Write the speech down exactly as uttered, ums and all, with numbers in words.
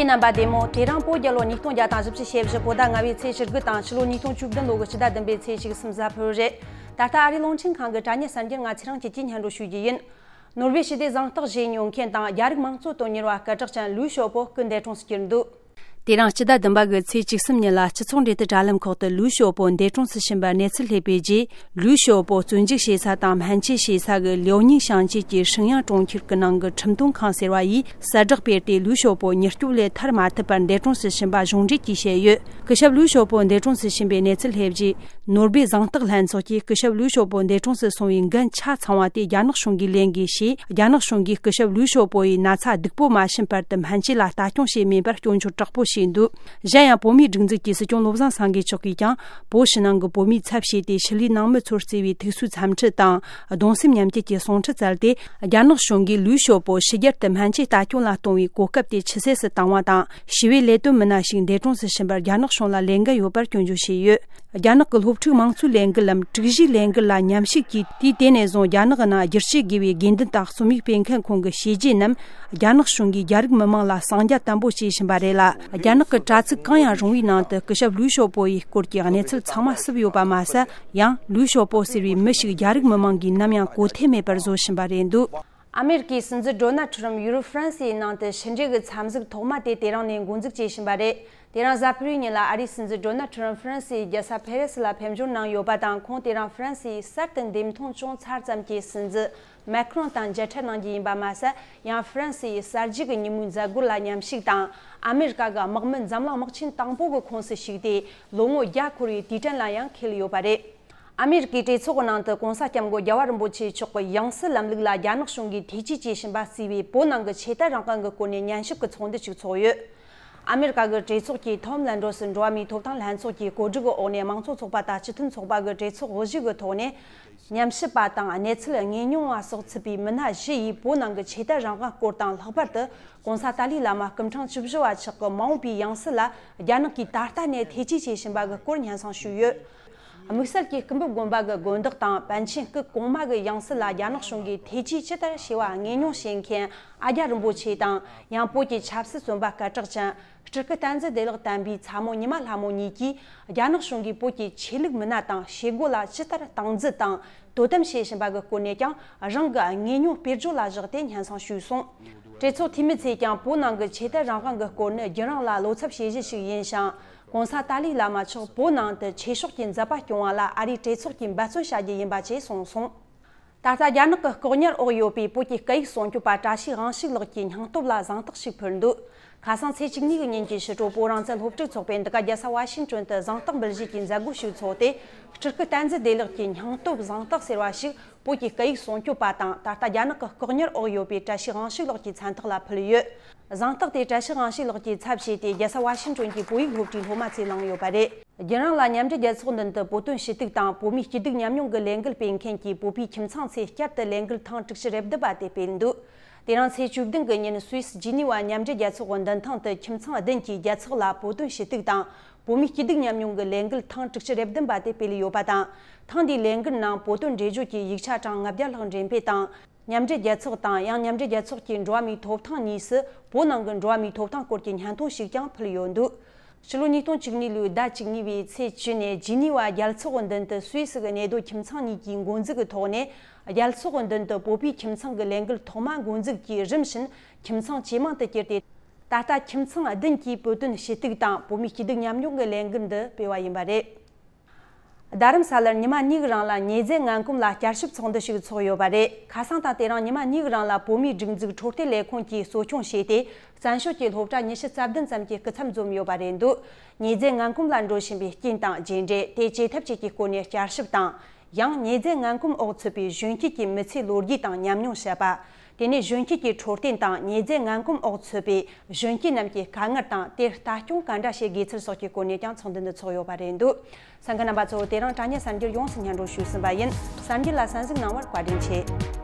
རྣམ་པ་བདེ་མོ། དེ་རིང་བོད་རྒྱལ་ལོ་ཉིས་སྟོང་བརྒྱ་དང་བཞི་བཅུ་ཞེ་བཞི་བོད་ཟླ་ལྔ་བའི་ཚེས་བཅུ་དགུ་དང་ཕྱི་ལོ་ཉིས་སྟོང་བཅུ་བདུན་ལོ་གི་སྤྱི་ཟླ་བདུན་པའི་ཚེས་བཅུ་གསུམ་གཟའ་ཕུར་བུ་རེད། ད་ལྟ་ཨ་རིའི་རླུང་འཕྲིན་ཁང་གི་དྲ་བརྙན་གསར་འགྱུར་ང་ཚེ་རིང་སྐྱིད་ཀྱིས་སྙན་སྒྲོན་ཞུ་རྒྱུ་ཡིན། ནོར་ཝེ་ཞི་བདེ་གཟེངས་རྟགས་བཞེས་མྱོང་མཁན་དང་རྒྱ་རིགས་མང་གཙོ་དོན་གཉེར་བ་སྐད་གྲགས་ཅན་ལུའུ་ཞའོ་པོ་སྐུ་འདས་གྲོངས་སུ་གྱུར་འདུག་དེ་རིང་སྤྱི་ཟླ་བདུན་པ་གི་ཚེས་བཅུ་གསུམ་ཉིན་ལ་སྤྱི་ཚོགས་འབྲེལ་མཐུད་དྲ་ལམ་ཁག་ཏུ་ལུའུ་ཞའོ་པོ་འདས་གྲོངས་སུ་ཕྱིན་པར་གནས་ཚུལ་སླེབས་པའི་རྗེས། ལུའུ་ཞའོ་པོ་བཙོན་འཇུག་བྱེད་ས་དང་སྨན་བཅོས་བྱེད་ས་གི་ལིའོ་ཉིང་ཞིང་ཆེན་གྱི་ཧྲིང་དབྱང་གྲོང་ཁྱེར་གྱི་ནང་གི་ཁྲིམས་དོན་ཁང་ཟེར་བ་ཡིས་གསལ་བསྒྲགས་སྤེལ་ཏེ། ལུའུ་ཞའོ་པོ་མྱུར་སྐྱོབ་ལས་ཐར་མ་ཐུབ་པར་འདས་གྲོངས་སུ་ཕྱིན་པ་གཞུང་འབྲེལ་གྱིས་བཤད་ཡོད། སྐུ་ཞབས་ལུའུ་ཞའོ་པོ་འདས་གྲོངས་སུ་ཕྱིན་པའི་གནས་ཚུལ་སླེབས་རྗེས། ནོར་ཝེ་གཟེངས་རྟགས་ལྷན་ཚོགས་ཀྱིས་སྐུ་ཞབས་ལུའུ་ཞའོ་པོ་འདས་གྲོངས་སུ་སོང་བའི་འགན་ཆ་ཚང་བ་དེ་རྒྱ་ནག་གཞུང་གིས་ལེན་དགོས་ཞེས། རྒྱ་ནག་གཞུང་གིས་སྐུ་ཞབས་ལུའུ་ཞའོ་པོ་ཡི་ན་ཚ་སྡུག་པོ་མ་ཕྱིན་བར་དུ་སྨན་བཅོས་ལ་ལྟ་སྐྱོང་བྱས་མེད་པར་སྐྱོན་བརྗོད་དྲག་པོ་བྱས་འདུག་གཞན་ཡང་། བོད་མིའི་སྒྲིག་འཛུགས་ཀྱི་སྲིད་སྐྱོང་བློ་བཟང་སེང་གེ་མཆོག་གིས་ཀྱང་། བོད་ཕྱི་ནང་གི་བོད་མིའི་ཚབ་བྱས་ཏེ་ཕྱི་ལུས་ནང་མི་ཚོར་བརྩེ་བའི་ཐུགས་གསོའི་འཚམས་འདྲི་དང་། གདུང་སེམས་མཉམ་སྐྱེད་ཀྱི་གསུང་འཕྲིན་བསྩལ་ཏེ། རྒྱ་ནག་གཞུང་གིས་ལུའུ་ཞའོ་པོ་ཕྱི་རྒྱལ་དུ་སྨན་བཅོས་ལྟ་སྐྱོང་ལ་གཏོང་བའི་གོ་སྐབས་དེ་ཇེ་ཆེ་སུ་བཏང་བ་དང་། ཞི་བའི་ལས་དོན་མི་སྣ་ཞིག་འདས་གྲོངས་སུ་ཕྱིན་པར་རྒྱ་ནག་གཞུང་ལ་ལས་འགན་ཡོད་པར་སྐྱོན་བརྗོད་བྱས་ཡོད། རྒྱ་ནག་གི་སློབ་ཕྲུག་དམངས་གཙོའི་ལས་འགུལ་ལམ་དྲུག་བཞིའི་ལས་འགུལ་ལ་མཉམ་ཞུགས་ཀྱིས། དུས་དེ་ནས་བཟུང་རྒྱ་ནག་གི་ནང་བསྒྱུར་བཅོས་དགོས་པའི་དགོས་འདུན་དང་རྩོམ་ཡིག་སྤེལ་མཁན་ཁོང་གི་བྱས་རྗེས་རྣམས། རྒྱ་ནག་གཞུང་གིས་རྒྱ་རིགས་མི་མང་ལ་གསང་རྒྱ་དམ་པོ་བྱས་བཞིན་པ་རེད་ལ། རྒྱ་ནག་གི་དྲ་ཚིགས་གང་ཡང་རུང་བའི་ནང་དུ་སྐུ་ཞབས་ལུའུ་ཞའོ་པོ་ཡི་སྐོར་གྱི་གནས་ཚུལ་ཚང་མ་བསུབས་ཡོད་པ་མ་ཟད། ཡང་ལུའུ་ཞའོ་པོ་ཟེར་བའི་མི་ཞིག་རྒྱ་རིགས་མི་མང་གིས་ནམ་ཡང་གོ་ཐོས་མེད་པར་བཟོ་བཞིན་པ་རེད་འདུག་ཨ་མེ་རི་ཀའི་སྲིད་འཛིན་ཌོ་ནལ་ཁྲི་རམ་ཡུ་རོབ་ཧྥ་རན་སིའི་ནང་དུ་ཕྱི་འབྲེལ་གྱི་འཚམས་གཟིགས་ཐོག་མ་དེ་དེ་རིང་ནས་འགོ་འཛུགས་བྱེད་བཞིན་པ་རེད། དེ་རིང་གཟའ་ཕུར་བུའི་ཉིན་ལ་ཨ་རིའི་སྲིད་འཛིན་ཌོ་ནལ་ཁྲི་རམ་ཧྥ་རན་སིའི་རྒྱལ་ས་ཕེ་རེ་སི་ལ་ཕེབས་འབྱོར་གནང་ཡོད་པ་དང་། ཁོང་དེ་རིང་ཧྥ་རན་སིའི་གསར་དུ་འདེམས་ཐོན་བྱུང་ཚར་ཙམ་གྱི་སྲིད་འཛིན་མེ་ཁི་རོན་དང་མཇལ་འཕྲད་གནང་རྒྱུ་ཡིན་པ་མ་ཟད། ཡང་ཧྥ་རན་སིའི་གསར་བརྗེ་གི་ཉིན་མོའི་མཛད་སྒོ་ལ་མཉམ་ཞུགས་དང་། ཨ་མེ་རི་ཀ་གི་དམག་མི་འཛམ་གླིང་དམག་ཆེན་དང་པོ་གི་ཁོངས་སུ་ཞུགས་ཏེ། ལོ་ངོ་བརྒྱ་འཁོར་བའི་དུས་དྲན་ལ་ཡང་འཁེལ་ཡོད་པ་རེད། ཨ་མེ་རི་ཀའི་གྲོས་ཚོགས་ནང་དུ་༸གོང་ས་༸སྐྱབས་མགོན་རྒྱལ་བ་རིན་པོ་ཆེ་མཆོག་གི་ཡང་སྲིད་ལམ་ལུགས་ལ་རྒྱ་ནག་གཞུང་གིས་ཐེ་ཇུས་བྱེད་བཞིན་པ་གཙོས་པའི་བོད་ནང་གི་ཆོས་དད་རང་དབང་གི་སྐོར་ནས་ཉན་ཞིབ་ཀྱི་ཚོགས་འདུ་ཞིག་ཚོགས་ཡོད། ཨ་མེ་རི་ཀ་གི་གྲོས་ཚོགས་ཀྱི་ཐོམ་ལན་ཌོ་སི་འགྲོ་བ་མིའི་ཐོབ་ཐང་ལྷན་ཚོགས་ཀྱི་གོ་སྒྲིག་གི་འོག་ནས། མང་གཙོ་ཚོགས་པ་དང་སྤྱི་མཐུན་ཚོགས་པ་གི་གྲོས་ཚོགས་དབུ་བཞུགས་ཀྱི་ཐོག་ནས། ཉམས་ཞིབ་པ་དང་གནས་ཚུལ་དངོས་མྱོང་བ་སོགས་ཚུད་པའི་མི་སྣ་བཞི་ཡིས་བོད་ནང་གི་ཆོས་དད་རང་དབང་སྐོར་དང་། ལྷག་པར་དུ་༸གོང་ས་ཏཱ་ལའི་བླ་མ་སྐུ་ཕྲེང་བཅུ་བཞི་པ་མཆོག་གི་མ་འོངས་པའི་ཡང་སྲིད་ལ་རྒྱ་ནག་གིས་ད་ལྟ་ནས་ཐེ་ཇུས་བྱེད་བཞིན་པ་གི་སྐོར་སྙན་སེང་ཞུས་ཡོད། དམིགས་བསལ་གྱིས་སྐུ་འབུམ་དགོན་པ་གི་དགོན་བདག་དང་པཎ་ཆེན་སྐུ་གོང་མ་གི་ཡང་སྲིད་ལ་རྒྱ་ནག་གཞུང་གིས་ཐེ་ཇུས་ཇི་ལྟར་བྱས་པ་ངོས་མྱོང་བྱེད་མཁན་ཨ་རྒྱ་རིན་པོ་ཆེ་དང་། ཡང་བོད་ཀྱི་ཆབ་སྲིད་བཙོན་པ་སྐད་གྲགས་ཅན་སྤྲུལ་སྐུ་བསྟན་འཛིན་བདེ་ལེགས་བསྟན་པའི་ཚ་མོ་ཉི་མ་ལྷ་མོ་གཉིས་ཀྱིས། རྒྱ་ནག་གཞུང་གིས་བོད་ཀྱི་ཆོས་ལུགས་མི་སྣ་དང་བྱེད་སྒོ་ལ་ཇི་ལྟར་སྟངས་འཛིན་དང་དོ་དམ་བྱེད་བཞིན་པ་གི་སྐོར་ནས་ཀྱང་། རང་གི་ངོས་མྱོང་དཔེར་བརྗོད་ལ་བཞག་སྟེ་སྙན་སེང་ཞུས་སོང་། གྲོས་ཚོགས་འཐུས་མི་ཚོས་ཀྱང་བོད་ནང་གི་ཆོས་དད་རང་དབང་གི་སྐོར་ནི་རྒྱུན་རིང་ལ་བློ་འཚབ་བྱེད་གཞི་ཞིག་ཡིན་ཞིང་། ༸གོང་ས་ཏཱ་ལའི་བླ་མ་མཆོག་བོད་ནང་དུ་ཆོས་ཕྱོགས་ཀྱི་མཛད་པ་སྐྱོང་བ་ལ་ཨ་རིའི་གྲོས་ཚོགས་ཀྱིས་འབད་བརྩོན་བྱ་རྒྱུ་ཡིན་པ་བཅས་གསུངས་སོང་། ད་ལྟ་རྒྱ་ནག་གི་ལྐོག་གཉེར་འོག་ཡོད་པའི་བོད་ཀྱི་སྐད་ཡིག་སྲུང་སྐྱོབ་པ་བཀྲ་ཤིས་དབང་ཕྱུག་ལགས་ཀྱི་སྙིང་སྟོབས་ལ་གཟེངས་རྟགས་ཤིག་ཕུལ་འདུག་ཁ་སང་ཚེས་བཅུ་གཉིས་ཀྱི་ཉིན་གྱི་ཕྱི་དྲོ་བོད་རང་བཙན་སློབ་ཕྲུག་ཚོགས་པས་འདི་ག་རྒྱལ་ས་ཝ་ཤིང་ཊོན་དུ་གཟེངས་རྟགས་འབུལ་བཞེས་ཀྱི་མཛད་སྒོ་ཞིག་ཚོགས་ཏེ། སྤྲུལ་སྐུ་བསྟན་འཛིན་བདེ་ལེགས་ཀྱི་སྙིང་སྟོབས་གཟེངས་རྟགས་ཟེར་བ་ཞིག་བོད་ཀྱི་སྐད་ཡིག་སྲུང་སྐྱོབ་པ་དང་། ད་ལྟ་རྒྱ་ནག་གི་ལྐོག་གཉེར་འོག་ཡོད་པའི་བཀྲ་ཤིས་དབང་ཕྱུག་ལགས་ཀྱི་མཚན་རྟགས་ལ་ཕུལ་ཡོད། གཟེངས་རྟགས་དེ་བཀྲ་ཤིས་དབང་ཕྱུག་ལགས་ཀྱི་ཚབ་བྱས་ཏེ་རྒྱལ་ས་ཝ་ཤིང་ཊོན་གྱི་བོད་ཡིག་སློབ་གྲྭའི་སློབ་མ་ཚོས་བླངས་ཡོད་པ་རེད། རྒྱུན་རིང་ལ་མཉམ་འབྲེལ་རྒྱལ་ཚོགས་མདུན་དུ་བོད་དོན་ཞུ་གཏུག་དང་བོད་མིའི་སྐྱིད་སྡུག་མཉམ་མྱོང་གི་ལས་འགུལ་སྤེལ་མཁན་གྱི་བོད་པའི་ཁྱིམ་ཚང་ཚོས་བསྐྱར་དུ་ལས་འགུལ་ཐེངས་དྲུག་ཅུ་རེ་བདུན་པ་དེ་སྤེལ་འདུག་དེ་རིང་ཚེས་བཅུ་བདུན་གྱི་ཉིན་སུད་སི་ཇི་ནི་ཝ་མཉམ་འབྲེལ་རྒྱལ་ཚོགས་མདུན་ཐང་དུ་ཁྱིམ་ཚང་བདུན་གྱིས་རྒྱལ་ཚོགས་ལ་བོད་དོན་ཞུ་གཏུག་དང་། བོད་མིའི་སྐྱིད་སྡུག་མཉམ་མྱོང་གི་ལས་འགུལ་ཐེངས་དྲུག་ཅུ་རེ་བདུན་པ་དེ་སྤེལ་ཡོད་པ་དང་། ཐེངས་འདིའི་ལས་འགུལ་ནང་བོད་དོན་འགྲེལ་བརྗོད་ཀྱི་ཡིག་ཆ་གྲངས་ལྔ་བརྒྱ་ལྷག་འགྲེམས་སྤེལ་དང་། མཉམ་འབྲེལ་རྒྱལ་ཚོགས་དང་ཡང་མཉམ་འབྲེལ་རྒྱལ་ཚོགས་ཀྱི་འགྲོ་བ་མིའི་ཐོབ་ཐང་གཉིས་སུ་བོད་ནང་གི་འགྲོ་བ་མིའི་ཐོབ་ཐང་སྐོར་གྱི་བརྙན་ཐུང་ཞིག་ཀྱང་ཕུལ་ཡོད་འདུག་ཕྱི་ལོ་ཉིས་སྟོང་བཅུ་གཉིས་ལོའི་ཟླ་བཅུ་གཉིས་པའི་ཚེས་བཅུ་ནས་ཇི་ནི་ཝ་རྒྱལ་ཚོགས་མདུན་དུ་སུད་སི་གི་གནས་སྡོད་ཁྱིམ་ཚང་གཉིས་ཀྱིས་འགོ་འཛུགས་ཀྱི་ཐོག་ནས། རྒྱལ་ཚོགས་མདུན་དུ་བོད་པའི་ཁྱིམ་ཚང་གི་ལས་འགུལ་ཐོག་མ་འགོ་འཛུགས་ཀྱིས་རིམ་བཞིན་ཁྱིམ་ཚང་ཇེ་མང་དུ་གྱུར་ཏེ། ད་ལྟ་ཁྱིམ་ཚང་བདུན་གྱིས་བོད་དོན་ཞུ་གཏུག་དང་བོད་མིའི་སྐྱིད་སྡུག་མཉམ་མྱོང་གི་ལས་འགུལ་འདི་སྤེལ་བ་ཡིན་པ་རེད། རྡ་རམ་ས་ལར་ཉི་མ་གཉིས་ཀྱི་རིང་ལ་ཉེས་རྫས་ངན་གོམས་ལ་བསྐྱར་ཞིབ་ཚོགས་འདུ་ཞིག་ཚོགས་ཡོད་པ་རེད། ཁ་སང་དང་དེ་རིང་ཉི་མ་གཉིས་ཀྱི་རིང་ལ་བོད་མིའི་སྒྲིག་འཛུགས་འཕྲོད་བསྟེན་ལས་ཁུངས་ཀྱིས་གཙོ་སྐྱོང་བྱས་ཏེ། བཙན་བྱོལ་གྱི་སློབ་གྲྭ་ཉི་ཤུ་རྩ་བདུན་ཙམ་གྱི་སྐུ་ཚབ་འཛོམས་ཡོད་པ་རེད་འདུག་ཉེས་རྫས་ངན་གོམས་ལ་འགྲོ་བཞིན་པའི་རྐྱེན་དང་རྗེས་འབྲས། དེ་བཅོས་ཐབས་བཅས་ཀྱི་སྐོར་ནས་བསྐྱར་ཞིབ་དང་། ཡང་ཉེས་རྫས་ངན་གོམས་འོག་ཚུད་པའི་གཞོན་སྐྱེས་ཀྱི་མི་ཚེའི་ལོ་རྒྱུས་དང་ཉམས་མྱོང་བཤད་པ། དེ་ནས་གཞོན་སྐྱེས་ཀྱི་འཕྲོད་བསྟེན་དང་ཉེས་རྫས་ངན་གོམས་འོག་ཚུད་པའི་གཞོན་སྐྱེས་རྣམས་ཀྱི་དཀའ་ངལ་དང་དེར་ལྟ་སྐྱོང་ག་འདྲ་བྱེད་དགོས་ཚུལ་སོགས་ཀྱི་སྐོར་ནས་ཀྱང་ཚོགས་འདུ་འདི་ཚོགས་ཡོད་པ་རེད་འདུག་གསན་མཁན་རྣམ་པ་ཚོ། དེ་རིང་དྲ་བརྙན་གསར་འགྱུར་ཡོངས་སུ་སྙན་སྒྲོན་ཞུས་ཟིན་པ་ཡིན། གསར་འགྱུར་ལ་གསན་གཟིགས་གནང་བར་བཀའ་དྲིན་ཆེ།